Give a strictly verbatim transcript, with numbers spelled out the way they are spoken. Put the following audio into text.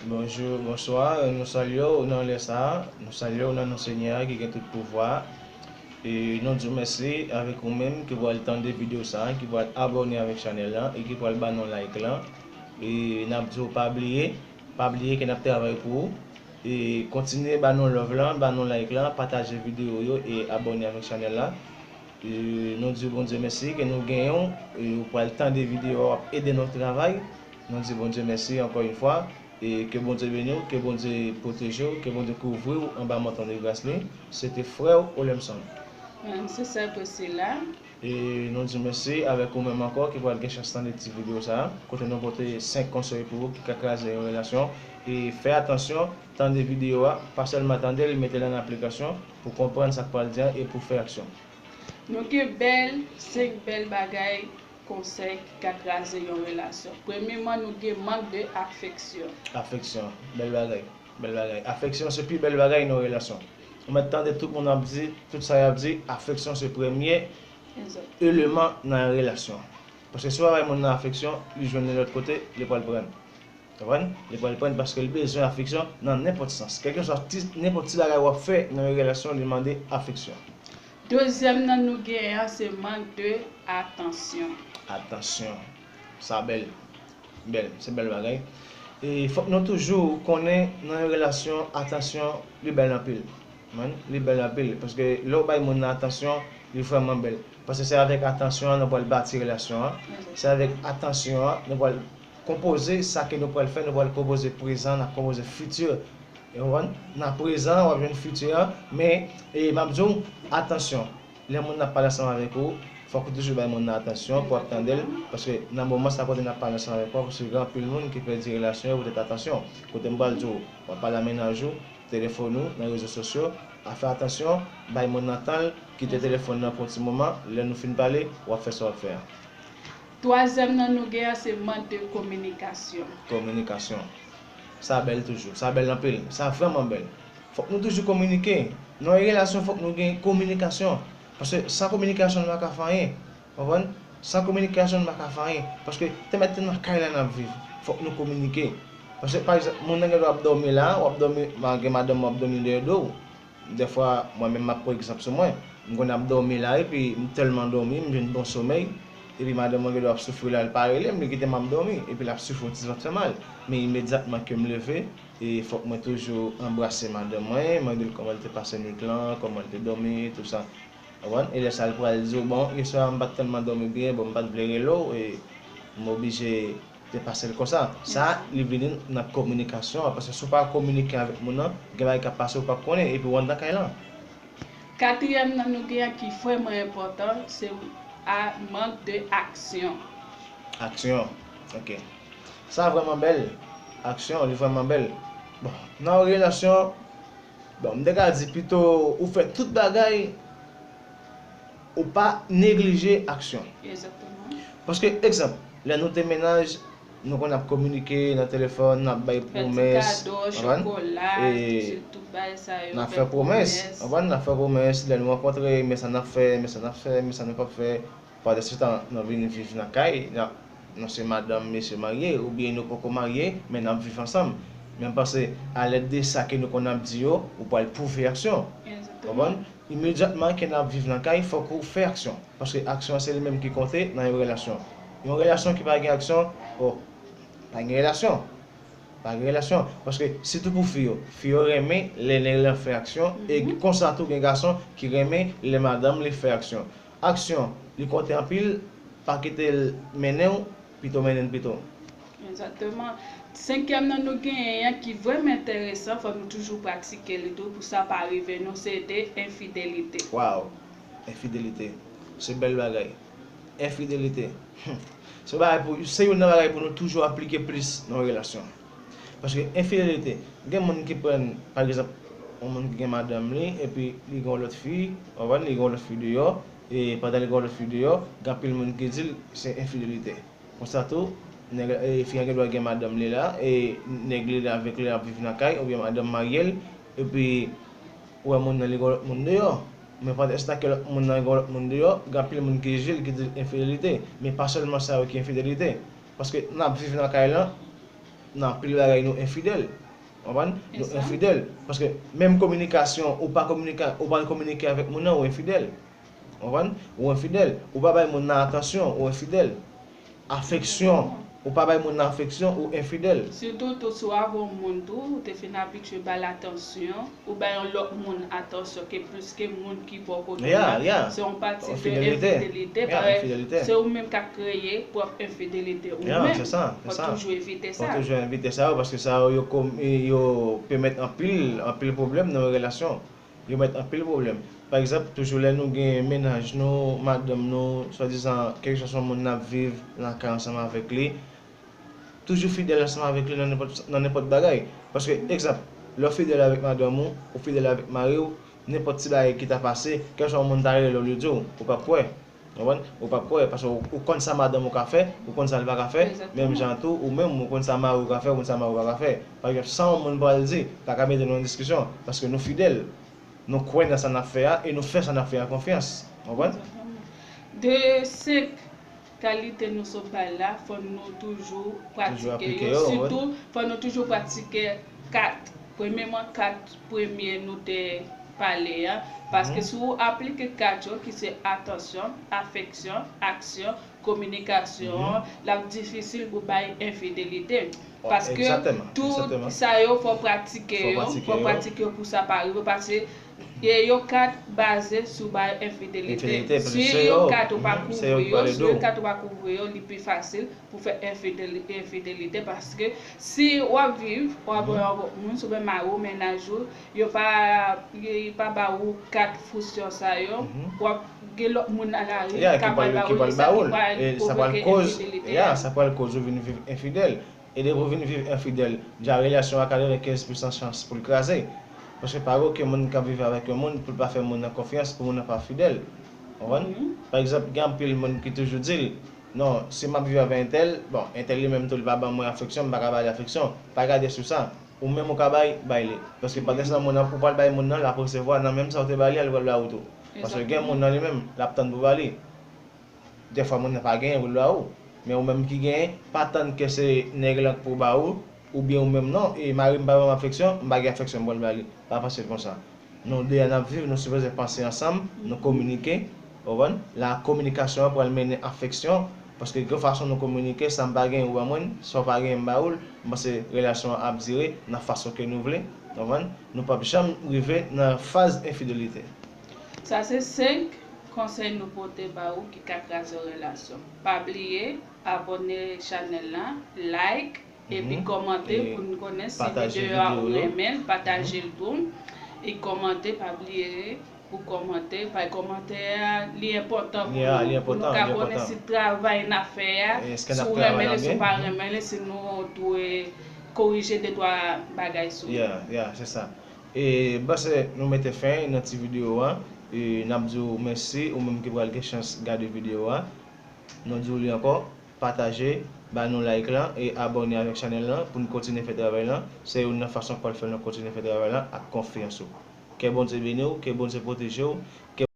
Bonjou, bonswa, nou salye w nan lè sa a, nou salye w nan non Senyè a ki gen tout pouvwa a. E nou di w mèsi avèk ou menm ki pral tande videyo sa a, ki pral abòne avèk chanèl la e ki pral ba nou like la. E n ap di w pa bliye, pa bliye ke n ap travay pou ou. E kontinye ba nou love la, ba nou like la, pataje videyo yo e abòne avèk chanèl la. E nou di Bondye mèsi ke nou genyen w, e ou pral tande videyo a, w ap ede nou travay. Nou di Bondye mèsi ankò yon fwa, e ke Bondye beni w, ke Bondye pwoteje w, ke Bondye kouvri w anba manto de gras li. Se te frè w Olemson. Mwen se sè Priscilla. E nou di mèsi avèk ou menm ankò ki pral gen chans tande ti videyo sa a, kote nou pote senk konsèy pou ou ki ka kraze yon relasyon. E fè atansyon, tande videyo a, pa sèlman tande l, mete l an aplikasyon pou konprann sa k pral di a e pou fè aksyon. Nou gen bèl, senk bèl bagay, konsèy ki ka kraze yon relasyon. Premyeman, nou gen mank de afeksyon. Afeksyon, bèl bagay, bèl bagay. Afeksyon se pi bèl bagay nan relasyon. Ou mèt tande tout moun ap di, tout sa y ap di, afeksyon se premye Egzakteman. Eleman nan yon relasyon. Paske si w pa bay moun nan afeksyon, li jwenn li lòt kote, li pral pran. Konprann? Li pral pran paske li bezwen afeksyon nan nenpòt sans. Kèlkeswa ti, nenpòt ti bagay w ap fè nan yon relasyon, li mande afeksyon. Dezyèm nan nou genyen an, se mank de atansyon. Atansyon. Sa bèl. Bèl. Se bèl bagay. E fòk nou toujou konnen nan yon relasyon, atansyon, li bèl anpil. Konprann? Li bèl anpil. Paske lè w bay moun nan atansyon, li vrèman bèl. Paske se avèk atansyon an nou pral bati relasyon an. Se avèk atansyon an nou pral konpoze sa ke nou pral fè, nou pral konpoze prezan, n ap konpoze fiti. Ou konprann? Nan prezan, w ap jwenn fiti an, men, e, m ap di w, atansyon. Lè moun nan ap pale ansanm avèk ou, fòk ou toujou bay moun nan atansyon pou w ap tande l, paske nan moman sa kote n ap pale ansanm avèk ou, paske gen anpil moun ki pèdi relasyon yo poutèt atansyon. Kote m pral di w, w ap pale a mennaj ou, telefòn ou, nan rezo sosyo, a fè atansyon, bay moun nan tan l, kite telefòn nan pou yon ti moman, lè nou fin pale, w ap fè sa w ap fè a. Twazyèm nan nou gen an se mank de kominikasyon. Kominikasyon. Sa bèl toujou. Sa bèl anpil. Sa vrèman bèl. Fòk nou toujou kominike. Nan yon relasyon, fòk nou gen kominikasyon. Paske san kominikasyon, nou pa ka fè anyen. Konprann? San kominikasyon, nou pa ka fè anyen. Paske te mèt te nan kay la n ap viv. Fòk nou kominike. Paske, pa egzanp, moun nan gen dwa ap dòmi la, w ap dòmi, gen madanm w ap dòmi dèyè do w. Dèfwa, mwen menm, m ap pran egzanp sou mwen. M konn ap dòmi la, epi m tèlman dòmi, m jwenn bon somèy. Epi madanm mwen gen dwa ap soufri la, l pa rele m, li kite m ap dòmi. Epi l ap soufri, yon ti vant fè mal. Men imedyatman ke m leve, e fòk mwen toujou anbrase madanm mwen, mande l kòman l te pase nwit lan, kòman l te dòmi, tou sa. Ou konprann? E lè sa l pral di w, bon, yèswa m pa t tèlman dòmi byen, bon, m pa t vle rele w, e m oblije te pase l konsa. Sa, li vini nan kominikasyon an, paske si w pa kominike avèk moun nan, gen bagay k ap pase ou p ap konnen, epi w anndan kay lan. Katriyèm nan nou gen an ki vrèman enpòtan, se a mank de aksyon. Aksyon, ok. Sa vrèman bèl. Aksyon, li vrèman bèl. Bon, nan yon relasyon, bon, m te ka di pito ou fè tout bagay, ou pa neglije aksyon. Egzakteman. Paske, egzanp, lè nou te mennaj, nou konn ap kominike nan telefòn, n ap bay pwomès, konprann? Fè ti kado, chokola, e, tout bagay sa yo, n ap fè pwomès, konprann? N ap fè pwomès, lè nou rankontre, men sa n ap fè, men sa n ap fè, men sa nou p ap fè. Pandansetan, nou vin viv nan kay, n ap, nou se madanm, mesye marye, oubyen nou poko marye, men n ap viv ansanm. Men m panse, alèd de sa ke nou konn ap di yo, ou pral pwouve aksyon. Egzakteman. Konprann? Imedyatman ke n ap viv nan kay, fòk ou fè aksyon. Paske aksyon an se li menm ki konte nan yon relasyon. Yon relasyon ki pa gen aksyon, o, pa gen relasyon. Pa gen relasyon. Paske sitou pou fi yo, fi yo renmen lè nèg lan fè aksyon, e konsa tou gen gason ki renmen lè madanm li fè aksyon. Aksyon, li konte anpil, pa kite l mennen w, pito mennen l pito. Egzakteman. Senkyèm nan nou genyen an ki vrèman enteresan, fòk nou toujou pratike li tou pou sa pa rive nou, se de enfidelite. Waw! Enfidelite. Se bèl bagay. Enfidelite. Hmm. Se bagay pou, se youn nan bagay pou nou toujou aplike plis nan relasyon. Paske enfidelite, gen moun ki pran, pa egzanp, yon moun ki gen madanm li, epi li gen yon lòt fi, w konprann, li gen yon lòt fi deyò, e pandan li gen yon lòt fi deyò, gen anpil moun ki di l se enfidelite. Konsa tou, nèg, e, fi an gen dwa gen madanm li la, e nèg li la avèk li ap viv nan kay, oubyen madanm marye l, epi ou wè moun nan li gen yon lòt moun deyò. Men pandan se tan ke lòt moun nan gen yon lòt moun deyò, gen anpil moun ki jije l, ki di l enfidelite. Men pa sèlman sa yo ki enfidelite. Paske n ap viv nan kay lan, nan anpil bagay nou enfidèl. Konprann? Nou enfidèl. Paske menm kominikasyon, ou pa kominike, ou pa kominike avèk moun nan, ou enfidèl. Konprann? Ou enfidèl. Ou pa bay moun nan atansyon, ou enfidèl. Afeksyon, ou pa bay moun nan afeksyon, ou enfidèl. Sitou tou si w avè yon moun tou, ou te fin abitye ba l atansyon, ou bay yon lòt moun atansyon ke plis ke moun ki bò kote w la, se yon pati de enfidelite. Parèy se ou menm k ap kreye pwòp enfidelite ou menm. Fò w toujou evite sa. Fò w toujou evite sa yo, paske sa yo, yo pèmèt anpil, anpil pwoblèm nan yon relasyon. Yo mèt anpil pwoblèm. Pa egzanp, toujou lè nou gen mennaj nou, madanm nou, swadizan, kèlkeswa se yon moun n ap viv lakay ansanm avèk li, toujou fidèl ansanm avèk li nan nenpòt, nan nenpòt bagay. Paske, egzanp, lè w fidèl avèk madanm ou, ou fidèl avèk mari w, nenpòt ti bagay ki ta pase, kèlkeswa yon moun ta rele w, li di w, ou p ap kwè. Konprann? Ou p ap kwè, paske ou, ou konn sa madanm ou ka fè, ou konn sa l pa ka fè, menm jan tou, ou menm, ou konn sa mari w ka fè, ou konn sa mari w pa ka fè. Pa egzanp, sa yon moun pral di, pa ka mete nou nan diskisyon, paske nou fidèl. Nou kwè nan sa n ap fè a e nou fè sa n ap fè a konfyans. Konprann? De senk kalite nou sot bay la, fò nou toujou pratike yo. Sitou, fò nou toujou pratike kat. Premyèman, kat premye nou te pale a. Paske si w aplike kat yo, ki se atansyon, afeksyon, aksyon, kominikasyon, l ap difisil pou bay enfidelite. Paske tout sa yo, fò pratike yo, fò pratike yo pou sa pa rive. Paske e yo kat baze sou bay enfidelite. Si yo kat ou pa kouvri yo, si yo kat ou pa kouvri yo, li pi fasil pou fè enfideli-, enfidelite. Paske si w ap viv, w ap yon moun, sou men mari w, mennaj ou, yo pa, yo pa ba ou kat fous yo sa yo, w ap gen lòt moun nan lari ki ka pral ba ou li, sa ki pral pwovoke enfidelite a. Sa pral koz ou vin viv enfidèl. E depi w vin viv enfidèl, dja relasyon an ka genyen kenz pousan chans pou l kraze. Paske pa gen okenn moun k ap viv avèk yon moun pou l pa fè moun nan konfyans, pou moun nan pa fidèl. Konprann? Pa egzanp, gen anpil moun ki toujou di l, non, si m ap viv avèk entèl, bon, entèl li menm tou, li pa ban mwen afeksyon, m pa ka ba li afeksyon. Pa gade sou sa. Ou menm ou ka bay, bay li. Paske pandan se tan moun nan, ou pral bay moun nan, l ap resevwa nan menm sa w te ba li a, li pral ba ou tou. Paske gen moun nan li menm, l ap tann pou ba li. Dèfwa moun nan pa genyen pou l ba ou. Men ou menm ki genyen, pa tann ke se nèg lan k pou ba ou, oubyen ou menm non, e mari m pa ban m afeksyon, m pa gen afeksyon m pral ba li. Pa panse l konsa. Nou de a n ap viv, nou sipoze panse ansanm, nou kominike, ou konprann? La kominikasyon an pral mennen afeksyon, paske gen fason nou kominike, sa m pa genyen ou ban mwen l, sa w pa genyen m ba ou l, m panse relasyon an ap dire nan fason ke nou vle, ou konprann? Nou p ap janm rive nan faz enfidelite. Sa se senk konsèy nou pote ba ou ki ka kraze yon relasyon. Pa bliye abòne chanèl la, like, epi kòmante pou n konnen si videyo a ou renmen l, pataje l tou. E kòmante, pa bliye pou kòmante, bay kòmantè a, li enpòtan pou nou, pou nou ka konnen si travay n ap fè a, si w renmen li, si w pa renmen li, si nou dwe korije de twa bagay sou li. Yeah, yeah, se sa. E m panse nou mete fen nan ti videyo a. E n ap di w mèsi, ou menm ki pral gen chans gade videyo a. Nou di w li ankò, pataje, ba nou like lan e abòne avèk chanèl lan pou n kontinye fè travay lan. Se youn nan fason k pral fè nou kontinye fè travay lan ak konfyans ou. Ke Bondye beni w, ke Bondye pwoteje w, ke